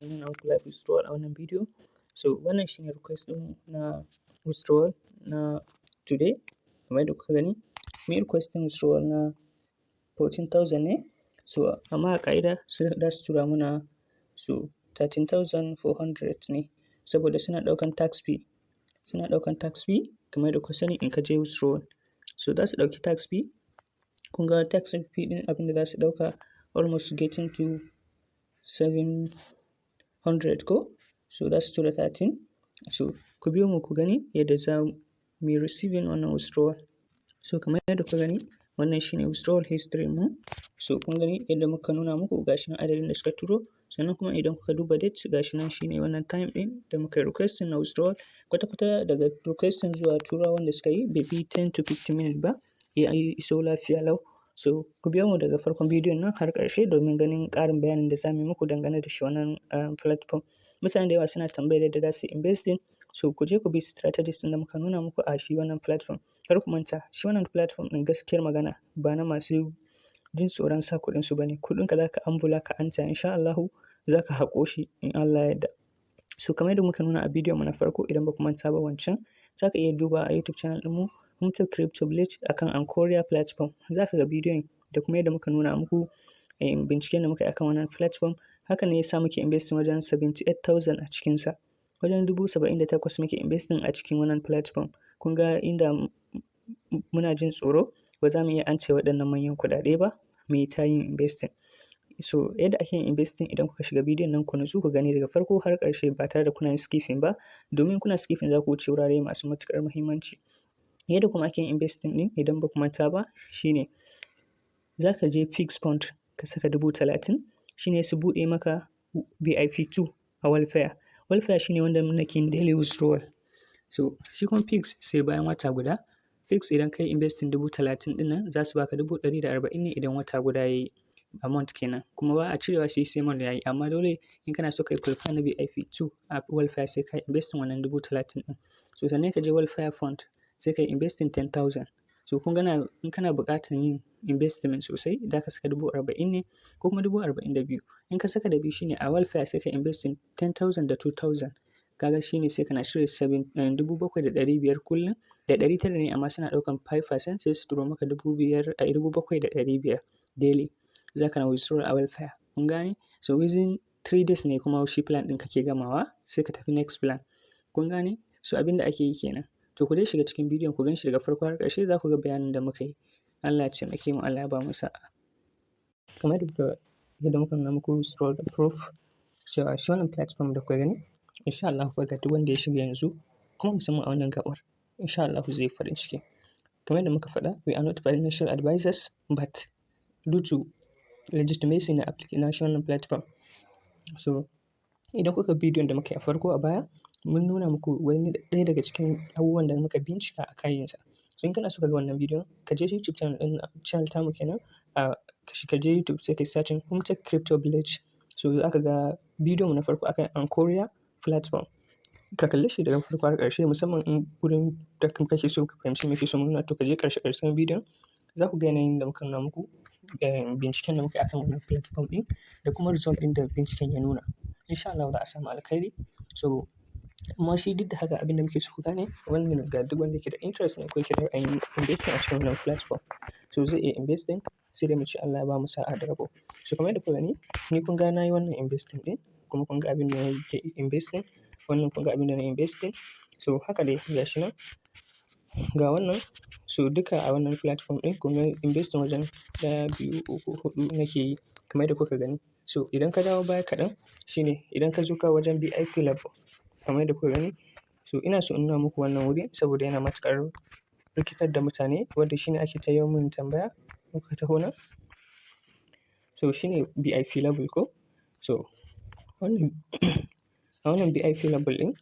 Nuna muku live withdrawal a wannan bidiyo. So wannan shine request ɗin na withdrawal na today. Kamar yadda kuka gani, mun yi requesting withdrawal na 14,000 ne. So amma a ƙa'ida za su tura muna so 13,400 ne, saboda suna ɗaukan tax fee. Suna ɗaukan tax fee kamar yadda kuka sani in ka je withdrawal. So za su ɗauki tax fee. Kun ga tax fee ɗin, abin da za su ɗauka almost getting to 700 ko? So za su tura 13. So ku biyo mu ku gani yadda za mu yi receiving wannan withdrawal. So kamar yadda kuka gani, wannan shine withdrawal history mu. So kun gani yadda muka nuna muku, gashi nan adadin da suka turo. Sannan kuma idan kuka duba date, gashi nan shine wannan time ɗin da muka yi requesting na withdrawal. Kwata-kwata daga requesting zuwa turawan da suka yi bai fi 10 to 15 minutes ba, ya iso lafiya lau. So ku biyo mu daga farkon bidiyon nan har ƙarshe domin ganin ƙarin bayanin da za mu yi muku dangane da shi wannan platform. Mutane da yawa suna tambayar yadda za su yi investing. So ku je ku bi strategies ɗin da muka nuna muku a shi wannan platform. Kar ku manta, shi wannan platform ɗin, gaskiyar magana, ba na masu jin tsoron sa kuɗinsu ba ne. Kuɗinka za ka ambula ka anta, in sha Allahu za ka haƙo shi in Allah ya yarda. So kamar yadda muka nuna a bidiyon mu na farko, idan ba ku manta ba wancan, za ka iya duba a YouTube channel ɗinmu, Mumtaz Crypto Village, akan Anchoria platform. Za ka ga bidiyon da kuma yadda muka nuna muku binciken da muka yi akan wannan platform. Hakan ne ya sa muke investing wajen 78,000 a cikinsa. Wajen 78,000 muke investing a cikin wannan platform. Kun ga inda muna jin tsoro, ba za mu iya ance waɗannan manyan kuɗaɗe ba mu yi ta yin investing. So yadda ake yin investing, idan kuka shiga bidiyon nan ku nutsu ku gani daga farko har ƙarshe ba tare da kuna yin skipping ba, domin kuna skipping za ku wuce wurare masu matuƙar muhimmanci. Yadda kuma ake yin investing ɗin, idan ba ku manta ba, shine za ka je Fix Fund ka saka 30,000, shine su buɗe maka VIP 2 a Welfare. Welfare shine wanda nake yin daily withdrawal. So shi kuma Fix sai bayan wata guda. Fix, idan ka yi investing 30,000 ɗin nan, za su baka 140,000 ne idan wata guda ya yi, a month kenan. Kuma ba a cirewa sai month ya yi. Amma dole in kana so ka yi qualify na VIP 2 a Welfare, sai ka yi investing wannan 30,000 ɗin. So sannan ka je Welfare Fund, sai ka yi investing 10,000. So kun ga in kana buƙatar yin investment sosai, za ka saka 40,000 ne ko kuma 42,000. In ka saka da biyu, shine a Welfare sai ka investing 10,000 da 2,000. Kaga shine sai kana cire seven 7,500 kullum, da 900 ne, amma suna ɗaukan 5%, sai su turo maka 5,000, 7,500 daily. Za ka na withdraw a Welfare. Kun gane? So within 3 days ne kuma shi plan ɗin kake gamawa, sai ka tafi next plan. Kun gane? So abin da ake yi kenan. To ku dai shiga cikin bidiyon ku gan shi daga farko har ƙarshe, za ku ga bayanin da muka yi. Allah ya taimake mu, Allah ya ba mu sa'a. Kamar yadda muka nuna muku withdrawal da proof cewa shi wannan platform da kuka gani, in sha Allahu ga duk wanda ya shiga yanzu kuma musamman a wannan gaɓar, in sha Allahu zai yi farin ciki. Kamar yadda muka faɗa, we are not financial advisors, but due to legitimacy na application na shi wannan platform. So idan kuka bidiyon da muka yi a farko a baya, mun nuna muku wani ɗaya daga cikin abubuwan da muka bincika a kayansa. So in kana so ka ga wannan bidiyon, ka je YouTube channel ɗin, channel tamu kenan, ka je YouTube sai ka yi searching Humtech Crypto Village. So za ka ga bidiyon mu na farko akan Anchoria platform. Ka kalle shi daga farko har ƙarshe, musamman in wurin da kake so ka fahimci me muke so mu nuna, to ka je ƙarshe ƙarshen bidiyon. Za ku ga yanayin da muka nuna muku binciken da muka yi akan wannan platform ɗin da kuma result ɗin da binciken ya nuna. In sha Allahu za a samu alkhairi. So amma shi duk da haka, abin da muke so ku gane wannan, ga duk wanda yake da interest ne ko yake da ra'ayin investing a cikin wannan platform, so zai iya investing, sai dai mu ce Allah ya bamu sa'a da rabo. So kamar yadda kuka gani, ni kun ga na yi wannan investing ɗin, kuma kun ga abin da nake investing. Wannan kun ga abin da na investing. So haka dai ga shi nan. Ga wannan, so duka a wannan platform ɗin kun ga investing wajen ɗaya, biyu, uku, huɗu nake yi kamar yadda kuka gani. So idan ka dawo baya kaɗan, shine idan ka zo ka wajen VIP level, kamar yadda kuka gani. So ina so in nuna muku wannan wuri saboda yana matuƙar rikitar da mutane, wanda shine ake ta yawan mun tambaya muka taho nan. So shine VIP level ko? So wannan, a wannan VIP level ɗin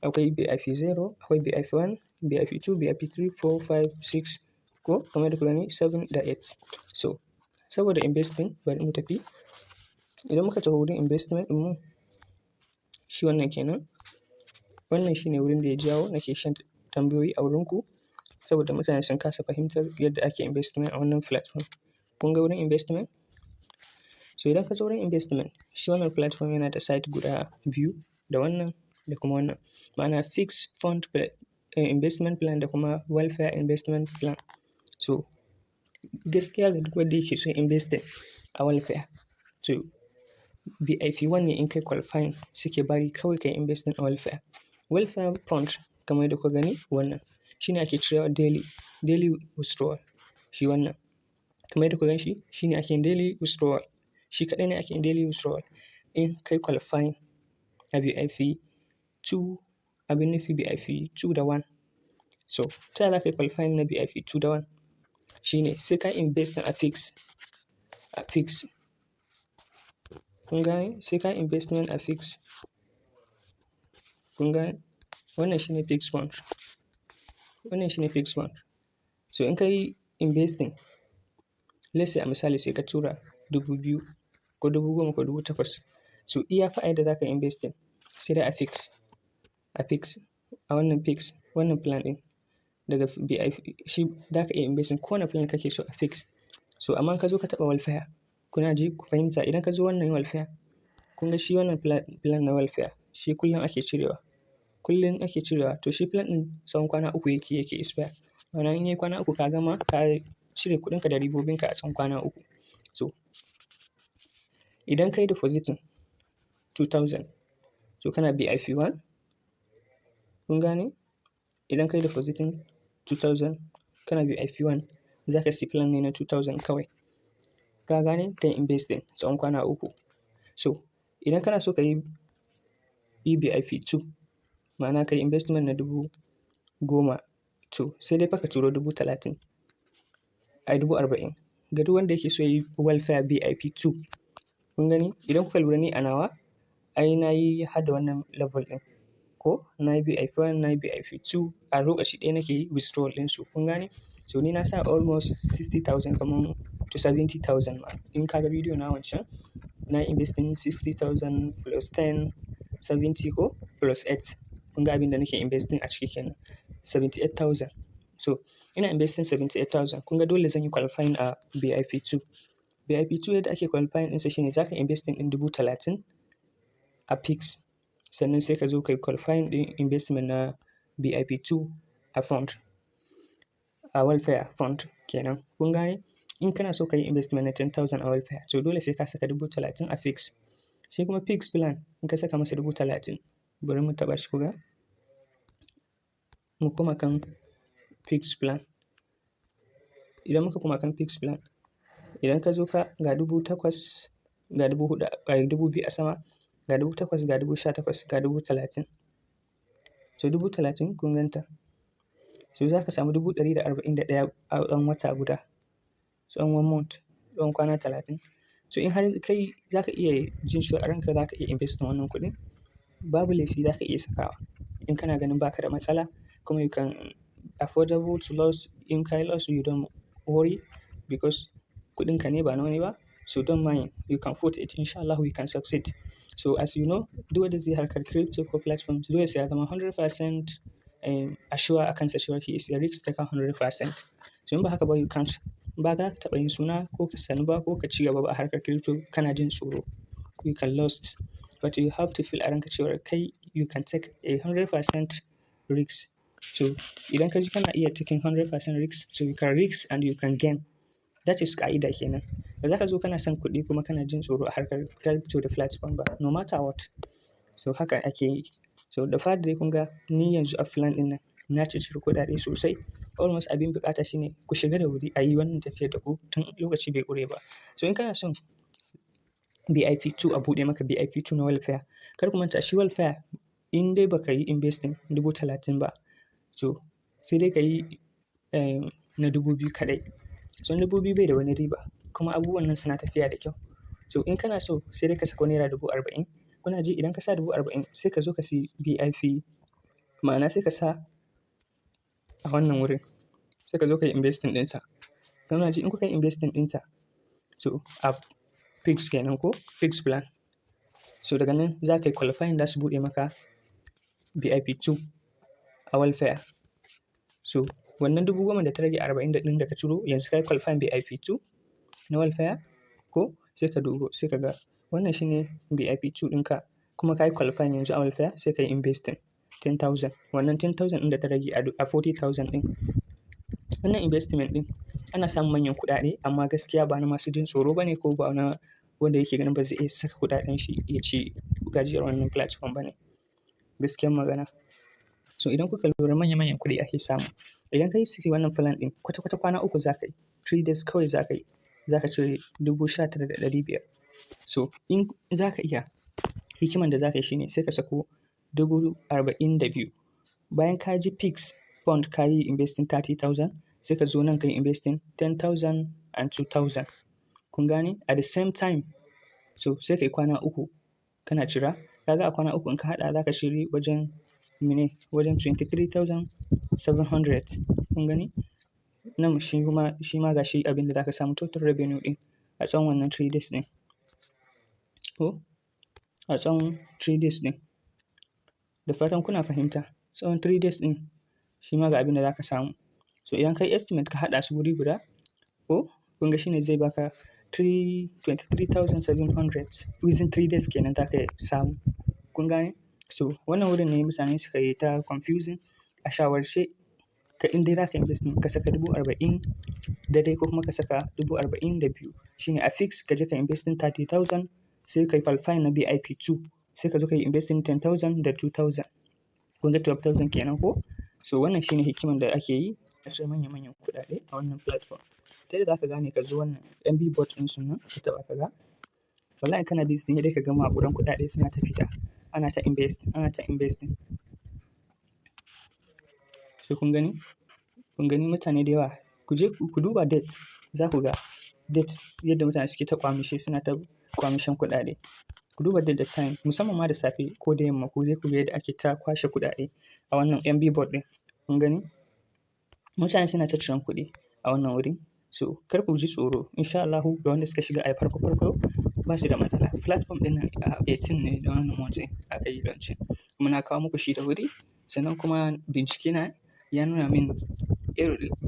akwai VIP 0, akwai VIP 1, VIP 2, VIP 3, 4, 5, 6 ko, kamar yadda kuka gani, 7 da 8. So saboda investing, bari mu tafi. Idan muka tafi wurin investment ɗinmu, shi wannan kenan. Wannan shine wurin da ya jawo nake shan tambayoyi a wurinku, saboda mutane sun kasa fahimtar yadda ake investment a wannan platform. Kun ga wurin investment? So idan ka zo wurin investment, shi wannan platform yana da site guda biyu, da wannan da kuma wannan. Ma'ana fixed fund investment plan da kuma welfare investment plan. So gaskiya, ga duk wanda yake son investing a welfare, to BIP 1 ne in kai qualifying suke bari kawai kai investing a welfare. Welfare fund, kamar yadda kuka gani, wannan shi ne ake cirewa daily, daily withdrawal. Shi wannan, kamar yadda kuka gan shi, shi ne ake yin daily withdrawal. Shi kaɗai ne ake yin daily withdrawal in kai qualifying a BIP 2, abin nufi BIP 2 da 1. So ta yaya za ka yi qualifying na BIP 2 da 1? Shi ne sai ka investing a fix. Kun gane? Sai ka investment a fix. Kun gane? Wannan shi ne fixed fund. Wannan shi ne fixed fund. So in ka yi investing, let's say a misali sai ka tura 2,000 ko 10,000 ko 8,000. So iya fa a yadda za ka yi investing sai dai a fix, a wannan fix, wannan plan ɗin daga BIP shi za ka iya investing kowane plan kake so a fix. So amma in ka zo ka taɓa welfare, kuna ji, ku fahimta, idan ka zo wannan welfare, kun ga shi wannan plan na welfare shi kullum ake cirewa. Kullum ake cirewa. To shi plan ɗin tsawon kwana 3 yake expire. Ma'ana in yayi kwana 3 ka gama, ka cire kuɗinka da ribobinka a tsawon kwana 3. So idan ka yi depositing 2000, so kana BIP 1. Kun gane? Idan ka yi depositing 2000, kana BIP 1, za ka siyi plan ne na 2000 kawai. Ka gane? Ka yi investing tsawon kwana 3. So idan kana so ka yi BIP 2, ma'ana ka yi investment na 10,000, to sai dai fa ka turo 30,000, ai 40,000. Ga duk wanda yake so ya yi welfare BIP 2. Kun gani? Idan kuka lura, ni a nawa, ai na yi har da wannan level ɗin. Ko na yi BIP 1, na yi BIP 2, a lokaci ɗaya nake yi withdrawal ɗinsu. Kun gane? So ni na sa almost 60,000 kaman to 70,000 ma. In ka ga bidiyo na wancan, na yi investing 60,000 plus 10, 70 ko plus 8. Kun ga abin da nake investing a ciki kenan 78,000. So ina investing 78,000. Kun ga dole zan yi qualifying a BIP 2. BIP 2, yadda ake qualifying ɗinsa shine za ka investing ɗin 30,000 a fix. Sannan sai ka zo ka yi qualifying ɗin investment na BIP 2 a fund. A welfare fund kenan. Kun gane? In kana so ka yi investment na 10,000 a welfare, to dole sai ka saka 30,000 a fix. Shi kuma fix plan, in ka saka masa 30,000, bari mu taɓa shi kuga. Mu koma kan fix plan. Idan muka koma kan fix plan, idan ka zo ka ga 8,000, ga 4,000, ga 2,000 a sama, ga 8,000, ga 18,000, ga 30,000. So 30,000 kun ganta. So za ka samu 141,000 a ɗan wata guda. Tsawon one month, tsawon kwana 30. So in har kai za ka iya jin cewa a ranka za ka iya investing wannan kuɗin, babu laifi, za ka iya sakawa. In kana ganin ba ka da matsala kuma you can affordable to loss, in ka yi loss you don't worry because kuɗinka ne, ba na wani ba. So don't mind, you can put it, in sha Allahu you can succeed. So as you know, duk wanda zai harkar crypto ko platforms, dole sai ya zama 100% assure a kansa cewa he is a risk taker 100%. So in ba haka ba, you can't, ba za ka taɓa yin suna ko ka sanu ba ko ka ci gaba ba a harkar crypto kana jin tsoro. You can lost. But you have to feel a ranka cewa kai you can take a 100% risk. So idan ka ji kana iya taking 100% risk, so you can risk and you can gain. That is ƙa'ida kenan. Ba za ka zo kana son kuɗi kuma kana jin tsoro a harkar crypto da platform ba, no matter what. So haka ake yi. So da fari dai kun ga ni yanzu a plan ɗin nan na ciccire kuɗaɗe sosai. Almost abin buƙata shine ku shiga da wuri a yi wannan tafiyar da ku tun lokaci bai ƙure ba. So in kana son BIP 2, a buɗe maka BIP 2 na welfare. Kar ku manta, shi welfare in dai ba ka yi investing 30,000 ba, so sai dai ka yi na 2,000 kaɗai. So 2,000 bai da wani riba kuma abubuwan nan suna tafiya da kyau. So in kana so, sai dai ka sako naira 40,000. Kuna ji, idan ka sa 40,000, sai ka zo ka siyi BIP, ma'ana sai ka sa a wannan wurin. Sai ka zo ka yi investing ɗinta. Kuna ji, in kuka yi investing ɗinta, so a fix kenan ko fix plan. So daga nan za ka yi qualifying, za su buɗe maka BIP 2 a welfare. So wannan 10,000 da ta rage, arba'in da ɗin da ka ciro, yanzu ka yi qualifying BIP 2 na welfare ko Sai ka dubo, sai ka ga wannan shine BIP 2 ɗinka kuma ka yi qualifying yanzu a welfare, sai ka yi investing 10,000. Wannan 10,000 ɗin da ta rage a 40,000 ɗin. Wannan investment ɗin ana samun manyan kuɗaɗe, amma gaskiya ba na masu jin tsoro ba ne ko ba na wanda yake ganin ba zai iya saka kuɗaɗen shi ya ci gajiyar wannan platform ba ne. Gaskiyar magana. So idan kuka lura, manya manyan kuɗi ake samu. Idan ka yi siyi wannan plan ɗin, kwata-kwata kwana 3 za ka yi. 3 days kawai za ka yi. Za ka cire 19,500. So in za ka iya, hikiman da za ka yi shine sai ka sako 42,000. Bayan ka je Pix Fund ka yi investing 30,000, sai ka zo nan ka yi investing 10,000 and 2,000. Kun gane? At the same time, so sai ka yi kwana 3 kana cira. Ka ga a kwana 3 in ka haɗa, za ka cire wajen mene? Wajen 23,700. Kun gani? Nan shi kuma, shi ma ga shi abin da za ka samu total revenue ɗin a tsawon wannan 3 days ɗin. Ko? A tsawon 3 days ɗin. Da fatan kuna fahimta. Tsawon 3 days ɗin, shi ma ga abin da za ka samu. So idan ka yi estimate, ka haɗa su wuri guda, ko kun ga shine zai baka 23,700 within 3 days kenan za ka samu. Kun gane? So wannan wurin ne mutane suka yi ta confusing. A shawarce ka, in dai za ka investment, ka saka 40,000 daidai ko kuma ka saka 42,000. Shine a Pix ka je ka investing 30,000, sai ka yi qualifying na BIP 2, sai ka zo ka yi investing 10,000 da 2,000. Kun ga 12,000 kenan ko? So wannan shine hikiman da ake yi a cire manya manyan kuɗaɗe a wannan platform. Ta yadda za ka gane, ka zo wannan MB bot ɗin su nan, ka taɓa ka ga. Wallahi kana busy sai dai ka ga maƙudan kuɗaɗe suna ta fita. Ana ta investing, ana ta investing. So kun gani? Kun gani mutane da yawa. Ku je ku duba date, za ku ga date yadda mutane suke ta ƙwamishe, suna ta ƙwamishen kuɗaɗe. Ku duba date da time, musamman ma da safe ko da yamma, ku je ku ga yadda ake ta kwashe kuɗaɗe a wannan MB bot ɗin. Kun gani? Mutane suna ta ciran kuɗi a wannan wuri. So kar ku ji tsoro. In sha Allahu, ga wanda suka shiga a farko farko, ba su da matsala. Platform ɗin nan a 18 ne da wannan month ɗin aka yi launching. Kuma na kawo muku shi da wuri. Sannan kuma bincike na ya nuna min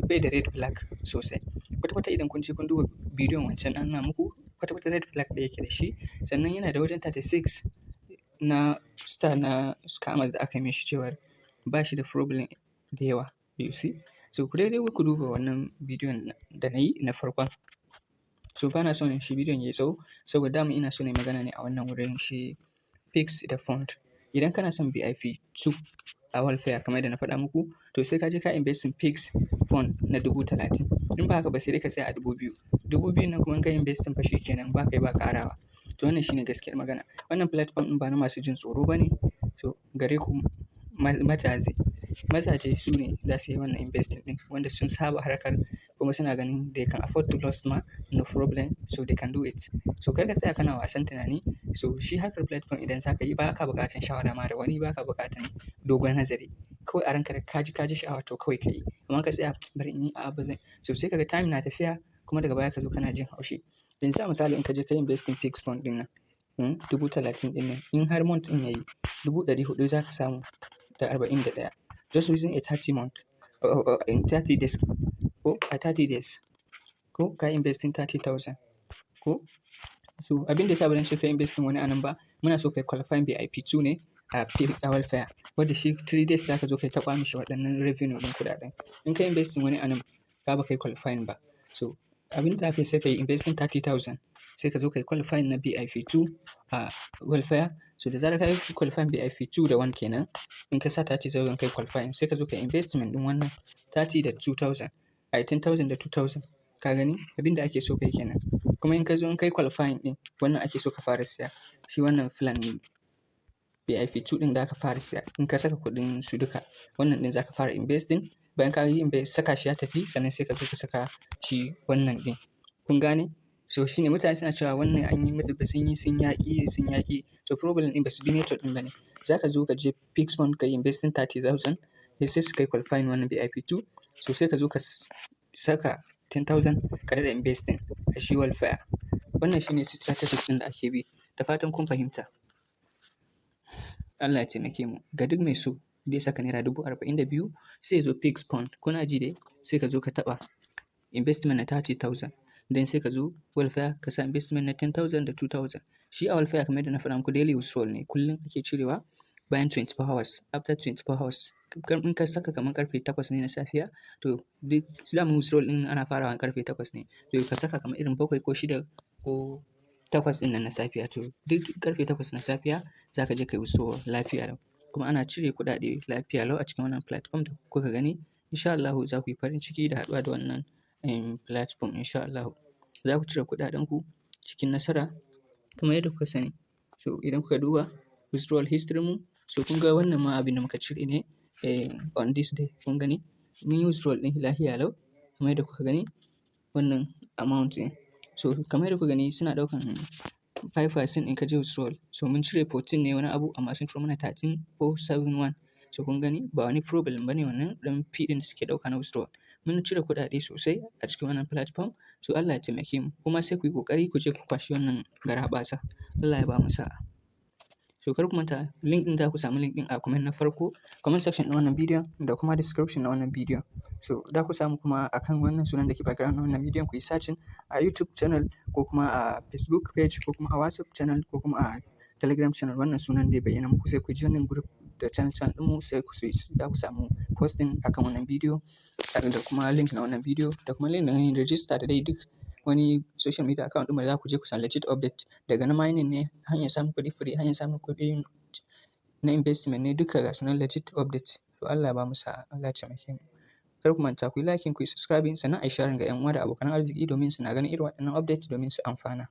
bai da red flag sosai. Kwata-kwata idan kun je kun duba bidiyon wancan, an nuna muku kwata-kwata red flag da yake da shi. Sannan yana da wajen 36 na star na scammers da aka yi mishi cewar ba shi da problem da yawa. You see? So ku dai dai ku duba wannan bidiyon da na yi na farkon. So bana son shi bidiyon yayi tsawo saboda dama ina so na yi magana ne a wannan wurin shi Pix da Fund. Idan kana son BIP 2 a welfare kamar yadda na faɗa muku, to sai ka je ka invest in Pix Fund na 30,000. In ba haka ba, sai dai ka tsaya a 2,000. 2,000 nan kuma in ka yi investing fa, shi kenan, ba kai ba ƙarawa. To wannan shine gaskiyar magana. Wannan platform ɗin ba na masu jin tsoro ba ne. So gare ku mazaje, mazaje su ne za su yi wannan investing ɗin, wanda sun saba harkar kuma suna ganin they can afford to lose ma, no problem, so they can do it. So kar ka tsaya kana wasan tunani. So shi harkar platform, idan za ka yi, ba ka buƙatan shawara ma da wani, ba ka buƙatan dogon nazari. Kawai a ranka da ka ji sha'awa, to kawai ka yi. Amma ka tsaya, bari in yi, a'a ba zan. So sai ka ga time na tafiya kuma daga baya ka zo kana jin haushi. Yanzu a misali, in ka je ka yi investing Pix Fund ɗin nan, 30,000 ɗin nan, in har month ɗin yayi, 400,000 za ka samu da 41. Just within a 30 month, in 30 days ko a 30 days ko ka yi investing 30,000 ko. So abin da ya sa ba zan ce ka yi investing wani anan ba, muna so ka yi qualifying BIP 2 ne a welfare. Wadda shi 3 days za ka zo ka yi ta ƙwamishe waɗannan revenue ɗin kuɗaɗen. In ka yi investing wani anan, ka ba ka yi qualifying ba. So abin da za ka yi, sai ka yi investing 30,000, sai ka zo ka yi qualifying na BIP 2 a welfare. So da zarar ka yi qualifying BIP 2 da 1 kenan, in ka sa 30,000 ka yi qualifying, sai ka zo ka yi investment ɗin wannan 30 da 2,000, ai 10,000 da 2,000. Ka gani? Abin da ake so ka yi kenan. Kuma in ka zo in ka yi qualifying ɗin, wannan ake so ka fara siya. Shi wannan plan BIP 2 ɗin za ka fara siya. In ka saka kuɗin su duka, wannan ɗin za ka fara investing. Bayan ka yi invest, saka shi ya tafi, sannan sai ka zo ka saka shi wannan ɗin. Kun gane? So shine mutane suna cewa wannan an yi musu, sun yi, sun yaƙi, sun yaƙi. So problem ɗin, ba su bi method ɗin ba ne. Za ka zo ka je Pix Fund ka yi investing 30,000, sai su kai qualifying wannan BIP 2. So sai ka zo ka saka 10,000, ka daɗa investing a shi welfare. Wannan shine strategies ɗin da ake bi. Da fatan kun fahimta. Allah ya taimake mu. Ga duk mai so zai saka naira 42,000, sai ya zo Pix Fund. Kuna ji dai? Sai ka zo ka taɓa investment na 30,000. Then sai ka zo Welfare ka sa investment na 10,000 da 2,000. Shi a Welfare, kamar yadda na faɗa muku, daily withdrawal ne, kullum ake cirewa bayan 24 hours, after 24 hours. In ka saka kamar karfe 8 ne na safiya, to duk daman withdrawal ɗin ana farawa karfe 8 ne. To ka saka kamar irin 7 ko 6 ko 8 ɗin nan na safiya, to duk karfe 8 na safiya za ka je ka yi withdrawal lafiya lau. Kuma ana cire kuɗaɗe lafiya lau a cikin wannan platform da kuka gani. Insha Allahu za ku yi farin ciki da haɗuwa da wannan platform insha Allahu. Za ku cire kuɗaɗenku cikin nasara kamar yadda kuka sani. So idan kuka duba withdrawal history mu, so kun ga wannan ma abin da muka cire ne on this day, kun gani. Mun yi withdrawal ɗin lafiya lau kamar yadda kuka gani wannan amount ɗin. So kamar yadda kuka gani, suna ɗaukan 5% in ka je withdrawal. So mun cire 14 ne wani abu, amma sun turo mana 13,471. So kun gani, ba wani problem ba ne wannan ɗan fee ɗin da suke ɗauka na withdrawal. Mun cire kuɗaɗe sosai a cikin wannan platform. So Allah ya taimake mu. Kuma sai ku yi ƙoƙari ku je ku kwashi wannan garaɓasa. Allah ya bamu sa'a. So kar ku manta, link ɗin, za ku samu link ɗin a comment na farko, comment section ɗin wannan bidiyon da kuma description na wannan bidiyon. So za ku samu kuma akan wannan sunan da ke background na wannan bidiyon, ku yi searching a YouTube channel ko kuma a Facebook page ko kuma a WhatsApp channel ko kuma a Telegram channel, wannan sunan zai bayyana muku. Sai ku joining group da channel channel ɗinmu, sai ku za ku samu posting akan wannan bidiyo da kuma link na wannan bidiyo da kuma link na yin register da dai duk wani social media account ɗinmu da za ku je ku samu legit update daga na mining ne, hanyar samun kuɗi free, hanyar samun kuɗi na investment ne, duka ga su nan legit update. To Allah ya bamu sa'a, Allah ya taimake mu. Kar ku manta ku yi liking, ku yi subscribing, sannan a yi sharing ga 'yan uwa da abokan arziki domin suna ganin irin waɗannan update domin su amfana.